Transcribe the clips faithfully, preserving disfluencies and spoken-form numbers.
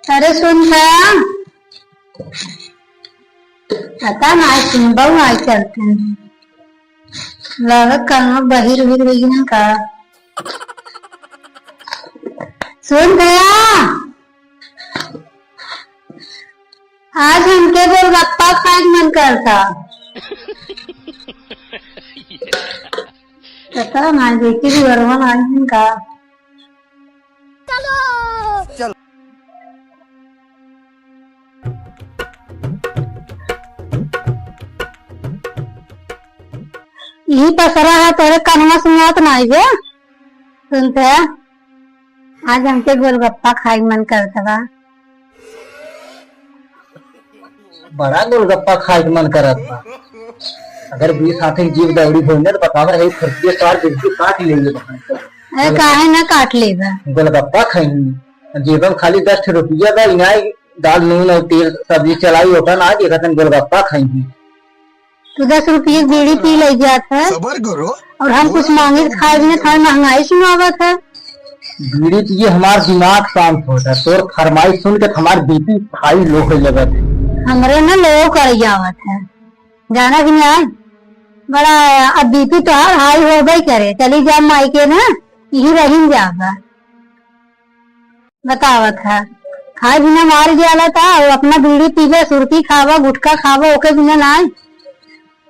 अरे सुन का, पता ना आज सुन बहू आज चलते हैं, लगत कल में बहिर उहिर हुई है का। सुन भैया, आज हमके गोलगप्पा खाए के मन करता। पता ना देखी भी गरबा आई है का। चलो। यही पसरा है, तोरे कनवा सुनात नाई बे। सुनते, आज हमके गोलगप्पा खाए के मन करत बा। बड़ा गोलगप्पा खाए के मन करत बा। अगर बीस हाथे के जीव दौड़ी होई ना, तो बतावा रहे, खुरपिए सार बिल्कुल काट लेंगे। अरे, काहे ना काट लेबा? गोलगप्पा खाई, जेबम खाली दस ठे रुपया बा, इनाई दाल, नून और तेल, सब्जी चलाई, ओकर ना, देखत हन गोलगप्पा खाई। तू दस रुपये की बीड़ी पी ले जात है। सबर करो। और हम कुछ मांगे तो खाए भी ना, थारी महंगाई सुनावत है। बीड़ी पिए हमार दिमाग शांत होता है, तोर फरमाइश सुन के हमार बीपी हाई लो हो लगत है। हमरे ना लो कर जावत है, जाना कि नहीं? बड़ा अब बीपी तोहार हाई होबे करे, चली जा माई के ना, यही रहिन जाबा। बतावत है, खाए बिना मार जाला था, वो अपना बीड़ी पीबे, सुरती खावा, गुटखा खावा, ओके बिना नाय।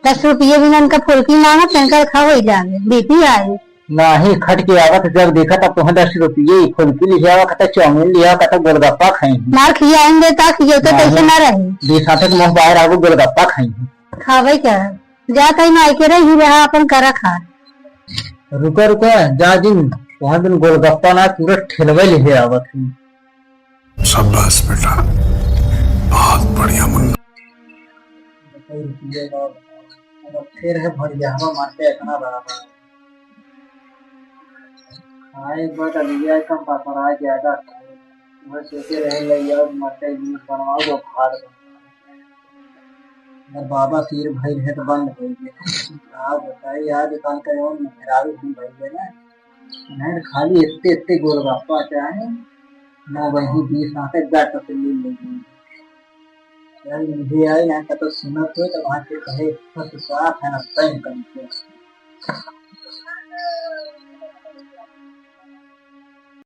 दस रुपये बिना इनका फुल्की मांगा, तेनकर खा होई जावे, बीपी आई। नाही, खट के आवत जब देखा तब तुहें दस रुपये फुल्की लिहे आवा, कहता चाउमीन लिहे आवा, कहता गोलगप्पा खाई। मार खियाएंगे ता खियाते कैसे ना रही। बीस हाथे के मुंह बाहर आगू गोलगप्पा खाई। खावे क्या? जा कहीं माई के रही रहा, अपन करा खा। रुका, रुका, जा जिन, वहाँ दिन गोलगप्पा ना, पूरा ठेलवे लिहे आवत है। शाबाश बेटा, बहुत बढ़िया मुन्ना। फिर है भरिया हवा मारते इतना बड़ा बड़ा। हाँ, एक बार डलिया कम पापड़ा ज्यादा खाए। मैं सोचे रहे ले यार, मरते ही बनवाओ, वो फाड़ दो। अगर बाबा सिर भइल है तो बंद हो गया। का बताई, आज काल का जौन मेहरारू हम भइल है ना, उन्हें खाली इतने, इतने गोलगप्पा चाहे, ना वही बीस आते गट से ले लेंगे। यार, मुझे आए यहाँ का तो सुनत हो तो वहाँ के कहे, "बस साफ है ना, तय करके।"